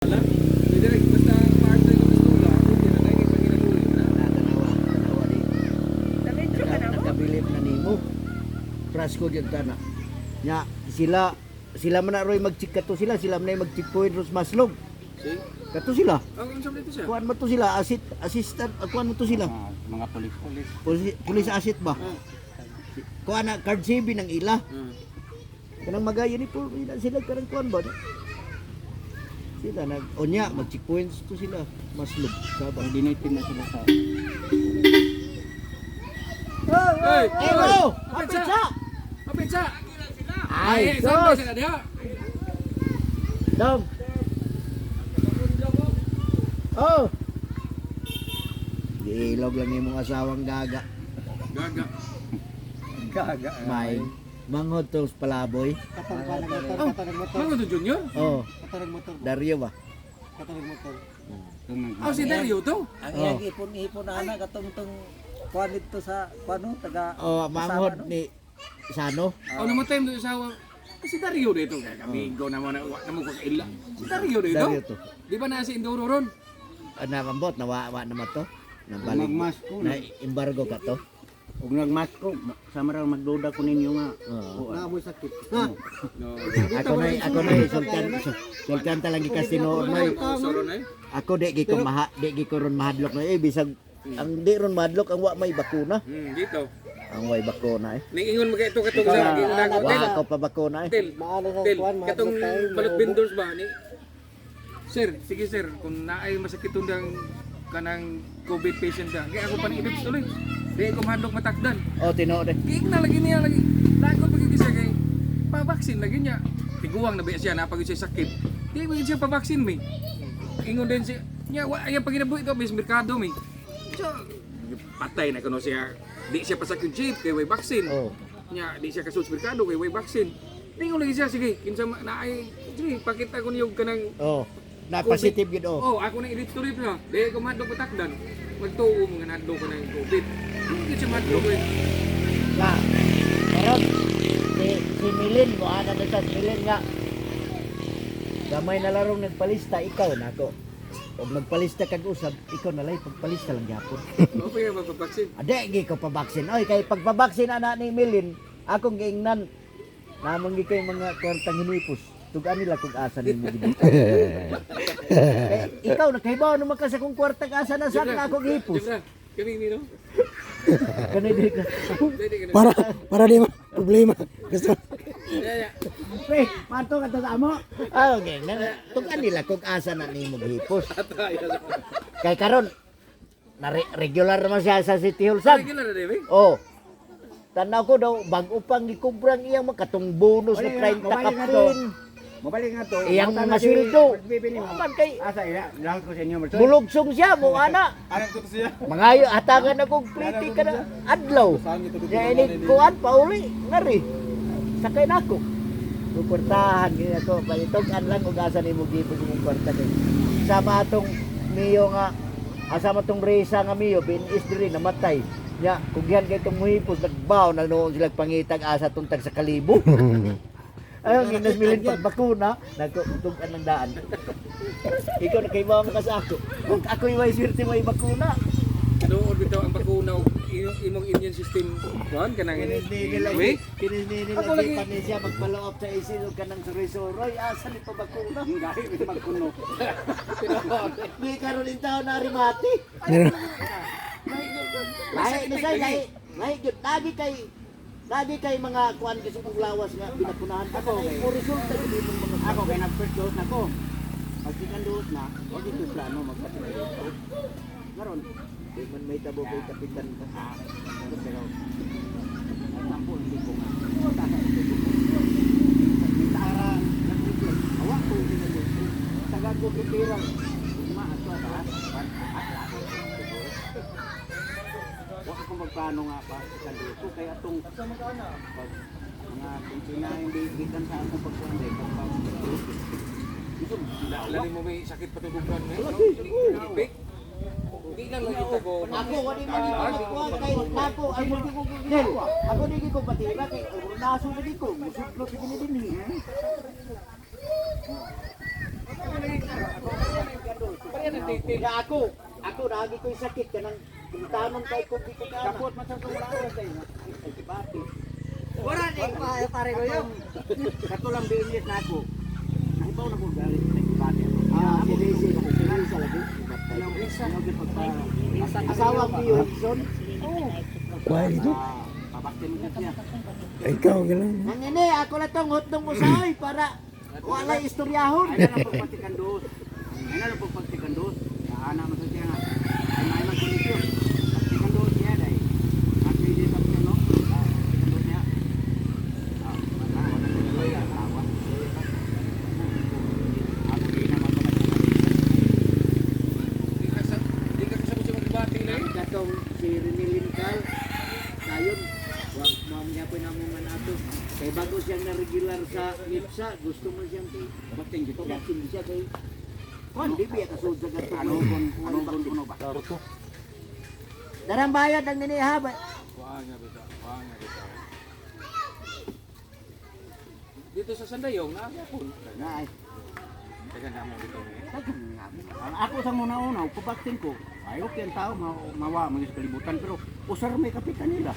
Wala. Pwede rin, basta paagtay ka pistola, pwede na, dahil pag ginagawa na. Na tanawa, tanawa di. Na-medyo ka na mo? Nakabilib na nimo. Prasko gyud ta na. Nya sila sila man na roy mag-check kato sila, sila man na mag-checkpoint ros maslog. See? Kato sila. Ang unsa dito siya? Kuan mo to sila, assit assistant, kuan mo to sila. Mga pulis-pulis. Police, police asset ba? Kuan na card CB ng ila. Kanang maga uniform ila sila karang kuan ba? Sila nag onya mag checkpoints to sila maslog sabang. Coordinated na sila sa Hey! Eh, oh! Apit Apit sa! sa! Apit sa! Ay, saan sus! sila diha? Dong! Oh! Giilog lang imong asawang gaga. Gaga. Gaga. May manghod to sa palaboy. Katong pa nagmotor, Oh, katong nagmotor, Mango to Junior? Oh, katong nagmotor, Dario ba? katong nagmotor. Oh, si Dario to. Ang Oh. iyang ipon-ipon na anak katong tong kuan dito sa kuan taga Oh, manghod Kasama, no? ni Sano. Oh, namatay mo to asawa. Ah, si Dario dito. Kamigo na mo na wa na mo kakaila. Si Dario dito. Dario to. Di ba na si Indoro ron? Ah, Nabambot, nawa naman to. Nabalik. Nagmask ko. Na embargo ka to. Ug nagmask ko, sama raw magduda ko ninyo nga. Oo. Naamoy sakit. No. Ako na sultan sultan talang gikas tinuod noy. Soro na eh. Ako di gi ko maha di gi ko ron mahadlok noy. Eh, bisag ang di ron mahadlok ang wa may bakuna. Dito. Ang way bakuna eh. Ning ingon mo kay ito katong sa ingon ako Wa hotel. ako pa bakuna eh. Hotel. Maano sa Hotel. kuan, Katong mahadlok tayo, balot maubo. vendors ba ni? Sir, sige sir, kung naay masakit undang kanang COVID patient ka. Kaya ako pa ni tuloy. Di ko mahadlok matakdan. Oh, tinuod eh. Kaya na lagi niya lagi. Lagot pag siya kay pa-vaccine lagi niya. Tiguang na ba siya napag siya sakit. Di ba siya pa-vaccine mi. Ingon din siya. Niya wa ayang paginabuhi ito bis merkado mi. So, patay na kuno siya. Di siya pasakit jeep kay way vaccine. Oh. Nya di siya kasud sa merkado kay way vaccine. Ingon lagi siya sige kinsa naay sige pakita ko niyo kanang Oh. Na positive gid oh. Oh, ako na edit story pa. Di ko mahadlok patakdan. Magtuo mo nga nahadlok ko ng COVID. Hindi siya mahadlok eh. Na. Pero si si Milin mo ana na sa Milin nga. Gamay na larong nagpalista ikaw nako. Og nagpalista kag usab, ikaw na lay pagpalista lang gyapon. Oo, kaya mapapaksin. Ade gi ko pabaksin. Oy kay pagpabaksin ana ni Milin, akong giingnan namong gi kay mga kwartang hinipos. Tugan nila kung asa nimo gid. Kay ikaw nakahibaw naman ka sa kung kwartang asa na sa akong hipos. Jebra, kani ni no? Kanay dili ka. Dili ka na. Para para di ma problema. Gusto Ya, ya. Pre, manto ka sa amo. Ah, okay. Tugan nila kung asa na nimo gihipos. Kay karon na regular naman siya sa City Hall sad. Regular na dili. Oh. Tanaw ko daw bag-o pang gikubrang iyang makatong bonus na 30 kapin. Mabalik nga to. Iyang mga sweldo. Man kay Asa ila, lahat ko sa inyo. Marcel. mulugsong siya mo ana. Mangayo hatagan akong pliti ka na adlaw. Ya ini kuan pauli ngari. Sakay nako. Kukwartahan gid ako palitogan lang og asa nimo gipon imong kwarta kay. Sama atong miyo nga asama tong Reza nga miyo binis diri namatay. Nya kugyan kay tong muhipos nagbaw na noon sila pangitag asa tong tag sa kalibo. Ayun, ginas milin pagbakuna, nagtugan ng daan. Ikaw nakaibaw mo ka sa ako. Kung ako'y may swerte may bakuna. Tinuod bitaw ang bakuna og imong immune system kuan kanang Wait. Kinis Ako lagi. lagi pa niya magpalo up sa isil ug kanang suroy-suroy asa ni pa bakuna. Dahil magkuno. Di karon in taon na rimati. Lahi na say lahi. Lahi gyud lagi kay lagi kay mga kuan gyud sa mong lawas nga binakunahan ako kay mo resulta gyud imong mga Ako kay nag first dose na ko. Pag second dose na, wag ito plano magpatay. Karon, Di man may tabo kay kapitan ka. ah, pero tampo hindi ko nga. Tara, nag-reflect. Awa ko hindi na Taga ko kitira. Ugma ato ba? Wa ko magplano nga pa sa dito kay atong pag mga 29 days gikan sa akong pagkuan day pag Lali mo may sakit patudugan eh. Lagi. Di lang lagi ko. Ako wala man ko kuan kay nako ang Nel, ako di ko patira kay naso na di ko musudlot sa kini dinhi. Pareha ng titil. Nga ako, ako lagi ko'y sakit kanang tanon kay ko di ko kana. Kapot man sa tumulawas ay antibiotic. Wala ni pare ko yun. Kato lang business na ako. Nahibaw na ko galing sa antibiotic. Ah, si Daisy, si Daisy lagi. Asawa ni Wilson. Kuha dito. Pabaktin mo siya. Ikaw ganun. Nangini, ako na tong hotdog usahay para wala istoryahon. Ay na lang pagpatikan dos. Ay na lang pagpatikan dos. Ana man sa siya nga. Ay may magkoneksyon. Pagtikan dos niya dai. At hindi sa siya no. Pagtikan dos niya. Ah, wala wala wala awa. Ako di na Di ka kasabot sa magbati na eh. Katong si Renilyn Cal, kayon, wa ma'am niya po namong man ato. Kay bago siyang na-regular sa MIPSA, gusto mo siyang Bakting dito. pabaksin siya kay Kuan, di biya kasud sa gatong. Ano kon kuno ba? Darang bayad ang nini ha. Kuha nga bitaw, kuha nga bitaw. Dito sa Sandayong, naagapon. Na ay. Teka na mo dito eh. Ako sa muna una, pabaktin ko. Ay okay ang tao mawa mga sa kalibutan pero usar may kapitan nila.